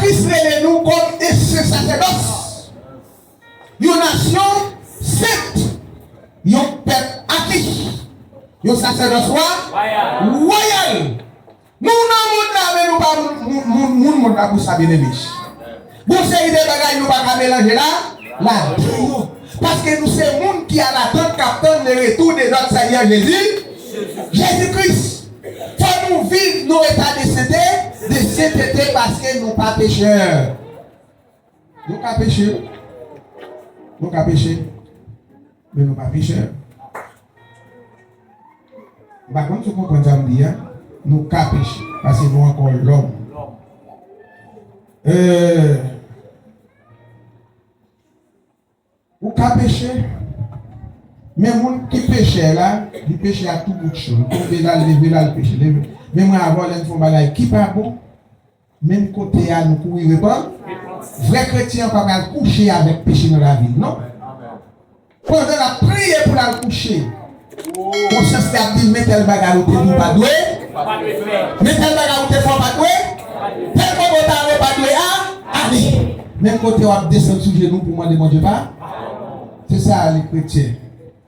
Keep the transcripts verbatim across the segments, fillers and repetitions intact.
Kris rele nou kòm e sen sasèdòs, yon nasyon sent, yon pèp aki, yon sasèdòs wa, wayal. Nou nan mond la, men nou pa moun, moun, moun, moun mond la pou sa, byeneme. Gon seri de bagay nou pa ka melanje la, ladan yo. Paske nou se moun ki an atant k ap tann le retour de notre Seigneur Jésus, Jezi Kris. Fò nou viv nan eta de sentete, de sentete paske nou pa pechè. Nou ka peche. Nou ka peche. Men nou pa pechè. M pa konn si w konprann sa m di a. Nou ka peche. Paske nou ankò lòm. Euh, ou ka peche. Men moun ki pechè la, li peche ak tout bout cho. Li tonbe la, l leve la, l peche. Leve. Men mwen avè w, lè n fè yon bagay ki pa bon, menm kote a, nou kouri repann. Vrè kretyen an pa pral kouche avèk peche nan lavi l, non. Pandan l ap priye pou l al kouche, konsyans li ap di l, men tèl bagay ou te di w pa t dwe, men tèl bagay ou te fè w pa t dwe, tèl kote w t ale w pa t dwe a, ale. Menm kote w ap desann sou jenou pou mande Bondye pa. Se sa, li kretyen.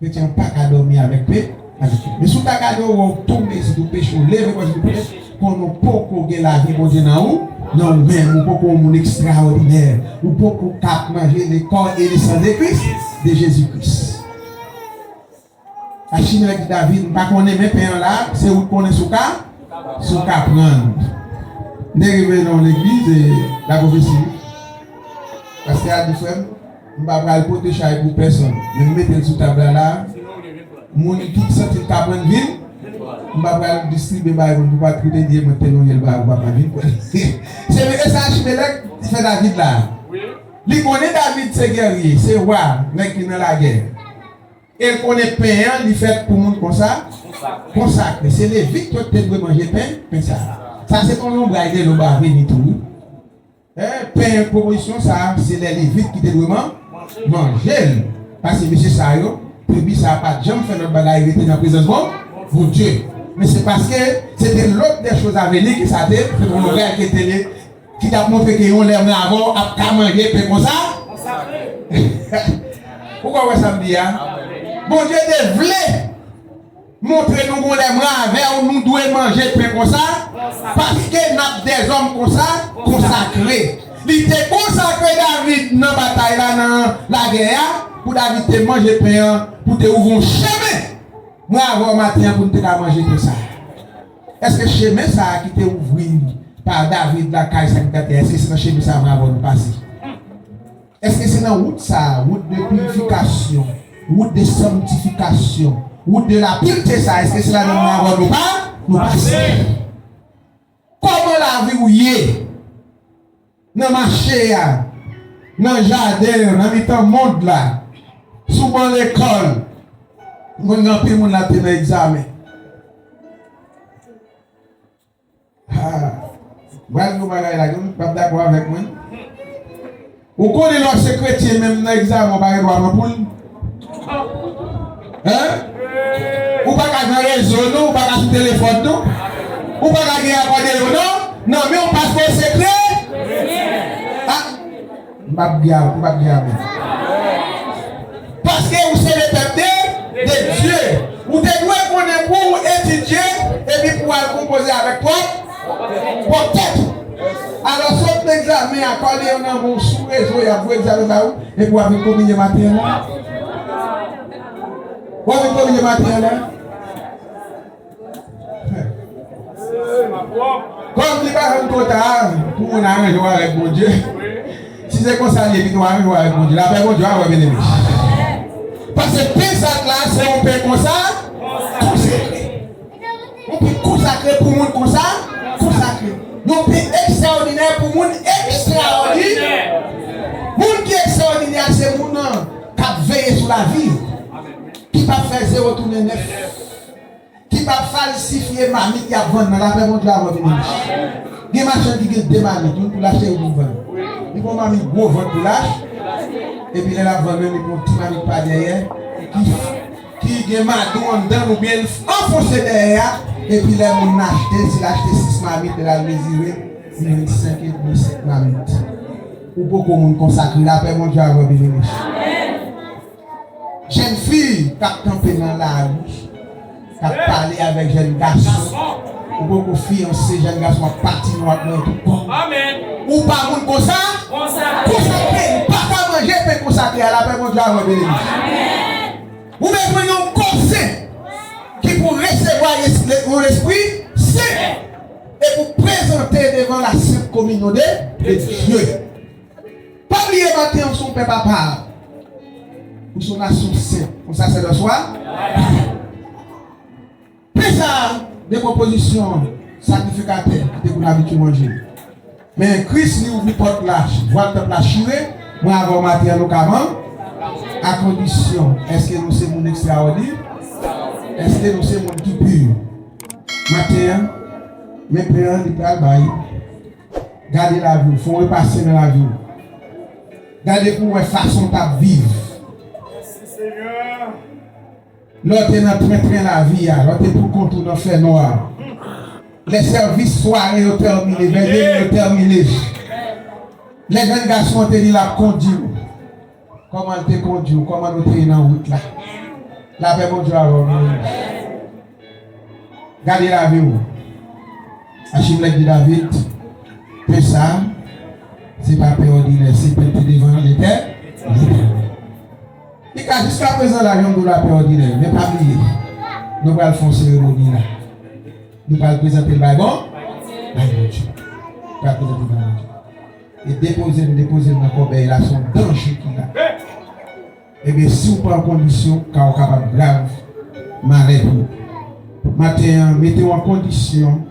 Kretyen an pa ka dòmi avèk pe-, avèk pe-, men si w ta gade, w wè w tonbe, si tou peche w leve kò, si tou peche, konnen w poko gen lavi Bondye nan ou, nan ou menm, ou poko yon moun ekstraòdinè, ou poko ka ap manje le corps et le sang de Christ, de Jezi Kris. Achimèlèk di David, m pa konnen, men pen an la, se ou k konnen si w ka, si w ka pran l. M te rive nan yon legliz, e, la pwofesi. Pastè a di, frè m, m pa pral pote chay pou pèsonn. Men m mete l sou tab la la. Moun ki santi l ka pran vin, m pa pral distribye bay moun pou pa koute di mwen te lonje l ba ou pa pran vin. Se vre sa Achimèlèk fè David la. Li konnen David se gèrye, se wa, nèg ki nan lagè. E l konnen pen an, li fèt pou moun konsa, konsakre. Se Levit yo te dwe manje pen, pen sa. Sa se yon lonbray de lou ba vini tou, wi. Eh, pen pwopozisyon sa a, se lè Levit ki te dwe man-, manje l. Paske mesye sa yo, tribi sa a pa t janm fè lòt bagay rete nan prezans Bon-, Bondye. Men se paske se te lòt de choz a veni ki sa te, se te yon bagay ki te li, ki t ap montre ke yon lè mwen avè w ap ka manje pen konsa. Ou kwè wè sa m di a? Bondye te vle montre nou gon lè mwen avè w, nou dwe manje pen konsa, paske n ap dèzòm konsa, konsakre. Li te konsakre David nan batay la, nan lagè a, pou David te manje pen an, pou te ouvri yon chemen mwen avè w maten an pou n te ka manje pen sa. Èske chemen sa a ki te ouvri pa David lakay sakrifikatè, èske se nan chemen sa a mwen avè w nou pase? Èske se nan wout sa a, wout de pirifikasyon, wout de sanktifikasyon, wout de lapirte sa a, èske se ladan mwen avè w nou pa, nou pase? Kòman lavi w ye? Nan mache a, nan jaden an, nan mitan mond la, sou ban lekòl, m konn gen anpil moun la te nan egzamen. Ha! M pral di yon bagay la, gen moun k p ap dakò avèk mwen. Ou konnen lè w se kretyen menm nan egzamen, w pa gen dwa pran poul. Hein? Ou pa ka nan rezo, non, ou pa ka sou telefòn, non. Ou pa ka gen akòdeyon, non. Nan men w paske w se kre-, ah! M p ap di a, m p ap di amèn. Paske ou se le pèp de, de Dye. Ou te dwe konnen pou w etidye, epi pou w al konpoze avèk pwòp, pwòp tèt ou. Alò, sot nan egzamen a, kòde yo nan men w sou rezo, y ap voye egzamen ba ou, epi w ap vin kominye maten an la. W ap vin kominye maten an la. Kòm li pa janm twò ta pou moun aranje w avèk Bondye, si se konsa l ye, pito w aranje w avèk Bondye. Lapè Bondye avè w, byeneme. Paske pen sa t la, se yon pen konsa, konsakre. Yon pen konsakre pou moun konsa, konsakre. Yon pen ekstraòdinè pou moun ekstraòdinè. Moun ki ekstraòdinè, se moun nan k ap veye sou lavi, ki p ap fè zewo tounen nèf. Ki p ap falsifye mamit y ap vann nan. Lapè Bondye avè w, byeneme. Gen machann ki gen de mamit, youn pou l achte, youn pou l vann. Li pran mamit gwo vant pou l achte, epi lè l ap vann menm, li pran ti mamit pa dèyè, ki, ki gen madon anndan l oubyen l anfonse dèyè a, epi lè moun nan achte, si l achte sis mamit, lè l al mezire, Menm senk edmi, senk mamit. Ou poko moun konsakre, lapè Bondye avè w, byeneme. Jèn fi k ap kanpe nan lari, k ap pale avèk jèn gason, ou poko fiyanse, jèn gason ap patine, w ap manje tout kò. Ou pa moun konsa? Konsakre, li pa ka manje pen konsakre a, lapè Bondye avè w, byeneme. Ou bezwen yon kò sen ki pou resevwa yon lespri sen e pou prezante devan la sent kominyon de, de Dye. Pa bliye maten an, se yon pèp apa. Ou se yon nasyon sen, yon sasèdòs wa. Pen sa a, de pwopozisyon sakrifikatè ki te konn abitye manje. Men Kris li ouvri pòt la, vwal tanp la chire, mwen avè w maten an nou ka man, a kondisyon, èske nou se moun ekstrawòdinè? Èske nou se moun ki pi? Maten an, men pen an li pral bay. Gade lavi w, fè w repase nan lavi w. Gade pou w wè fason w t ap viv. Lè w te nan trentren lavi a, lè w te poukont ou nan fènwa, lè sèvis sware yo tèmine, vèyè yo tèmine, lè jèn gason an te di l ap kondi w, kòman l te kondi w, kòman nou te ye nan wout la? Lapè Bondye avè w, byeneme. Gade lavi w. Achimèt di David, pen sa a, se pa pen òdinè, se pen ki devan Letè-, Letènèl. Li ka jiskaprezan la janm dou la pen òdinè, men pa bliye, nou pral fè yon seremoni la. Nou pral prezante l bay Bon-, bay Bondye. Nou pral prezante l bay Bondye. E depoze l, depoze l nan kòbèy la, se yon danje ki la. Ebyen, si w pa an kondisyon, ka w kapab grav malè pou ou. Maten an, mete w an kondisyon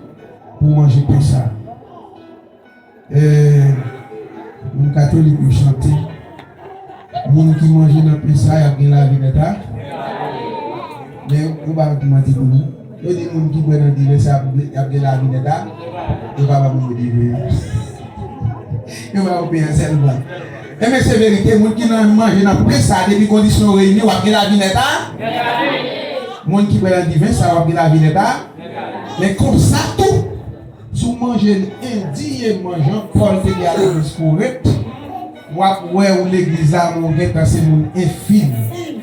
pou w manje pen sa a. Eh, moun katolik yo chante, moun ki manje nan pen sa a, y ap gen lavi nèt a. Men, yon bagay ki manti pou nou. Yo di moun ki bwè nan diven sa, y ap gen lavi nèt a. Yo pa ba moun yo diven an. Yo ba yo pen an sèlman. Enben, se verite, moun ki nan manje nan pen sa, depi kondisyon reyini, w ap gen lavi nèt a. Moun ki bwè nan diven sa, w ap gen lavi nèt a. Men konsa tou, si w manje l endiyeman, jan Pòl te di a legliz Korent, w ap wè ou legliz la, men w gentan se moun enfim,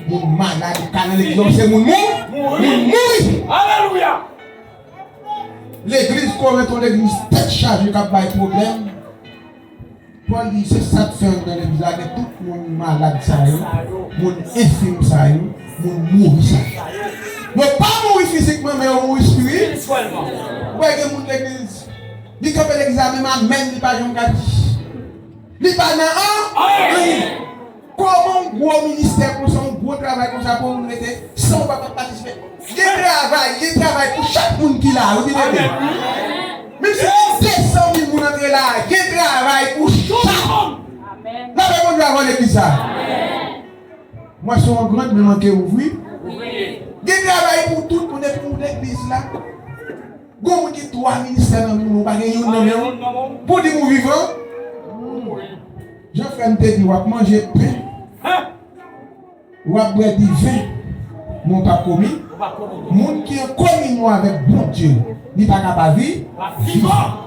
moun malad, ou ka nan legliz la, ou se moun mou-, moun mouri. Alelouya! Legliz Korent, yon legliz tèt chaje k ap bay pwoblèm. Pòl di, se sa k fè anndan legliz la gen tout moun malad sa yo, moun enfim sa yo, moun mouri sa yo. Yo pa mouri fizikman, men yo mouri espirityèlman. Ou wè gen moun legliz, li kanpe legliz la, menm amèn li pa janm ka di. Li pa nan an-, anyen. Kòman yon gwo ministè konsa, yon gwo travay konsa, pou moun rete san w pa patisipe? Gen travay, gen travay pou chak moun ki la, wi, byeneme. Menm si gen de san mil moun antre la, gen travay pou chak moun. Lapè Bondye avè w legliz sa. Mwen se yon grann men manke ouvri. Gen travay pou tout moun epi ou legliz la. Gon moun ki twa ministè nan men w, ou pa gen youn nan men w. Pou di m ou vivan. Jan frè m te di, w ap manje pen. W ap bwè diven, men w p ap komi. Moun ki an kominyon avèk Bondye, li pa ka pa vi-, vivan.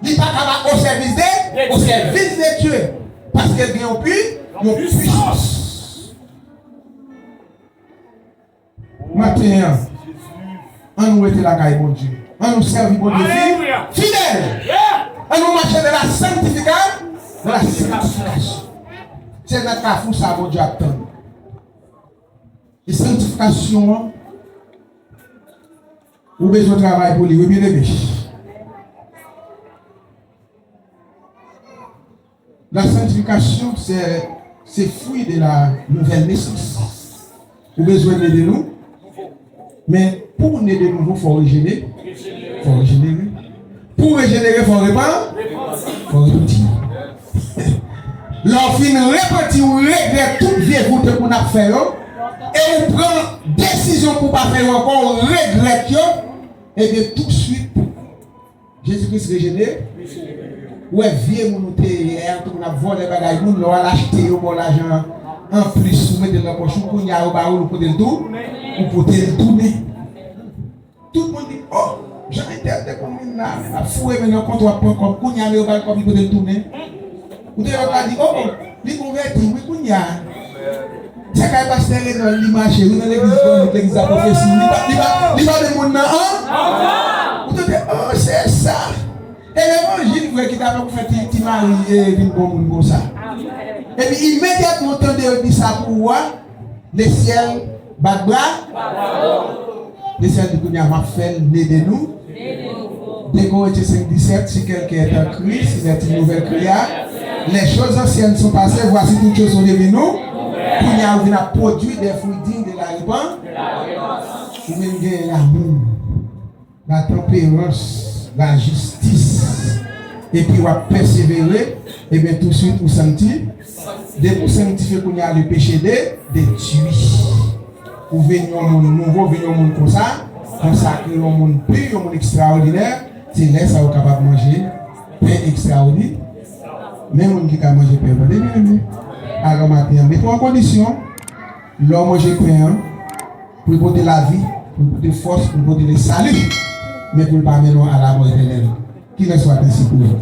Li pa ka pa au service de, au service de Dieu. Paske l gen yon pi-, yon pwisans. Maten an, ann nou rete lakay Bondye. Ann nou sèvi Bondye fi-, fidèl. Ann nou mache de la sanctification, de la sanctification. Se nan kafou sa Bondye ap tann. E sanktifikasyon an, ou bezwen travay pou li, wi, byeneme. La sanctification, c'est, c'est fruit de la nouvelle naissance. Ou bezwen ne de nou. Men pou w ne de nouvo, fò w rejene-, fò w rejenere. Pou w rejenere, fò w repan-, fò w repanti. Lè w fin repanti, ou regrèt tout vye voute moun ap fè yo, e ou pran desizyon pou w pa fè yo ankò, ou regrèt yo, ebyen, touswit, Jezi Kris rejene-, ou wè vye moun ou te ye yè, tout moun ap vòlè bagay moun, lè w al achte yo ba w lajan an, anplis, ou mete l nan pòch ou, kounye a yo ba ou l, ou pote l tou, ou pote l tounen. Tout moun di, oh, jan entèl te konn vin la, men l ap Foure men nan kont w ap pran kòb, kounye a men yo ba l kòb li pote l tounen. Ou te lòt la di, oh, oh, li konvèti, wi, kounye a. Se kay pastè Renòl li mache, wi, nan legliz Bonjou, legliz la pwofesi, li pa, li pa, li pa de moun nan, an? Ou te di, oh, se sa. E levanjil vre ki ta pou fè ti, ti Mari e vin bon moun konsa. Epi imedyatman w tande yo di sa pou ou a, lesyèl bat bra. Lesyèl di kounye a m ap fè l, ne de nou. De Korentyen senk disèt, si quelqu'un est en Christ, il est une nouvelle créature. Les choses anciennes sont passées, voici toutes choses sont devenues nouvelles. Kounye a ou vin ap pwodui des fruits dignes de la repentance. Ou vin gen lanmou, la temperance, la justice, epi w ap pèsevere, ebyen touswit ou sankti, depi w sanktifye kounye a le péché de, détruit. Ou vin yon moun nouvo, vin yon moun konsa, konsakre, yon moun pi, yon moun ekstraòdinè, se lè sa ou kapab manje pen ekstraòdinè. Men moun ki ka manje pen yo, tande byen, men. Alò maten an, mete w an kondisyon, lè w manje pen an, pou l pote lavi, pou l pote fòs, pou l pote le sali, men pou l pa mennen w a la mò etènèl. Qu'il en soit ainsi pour vous.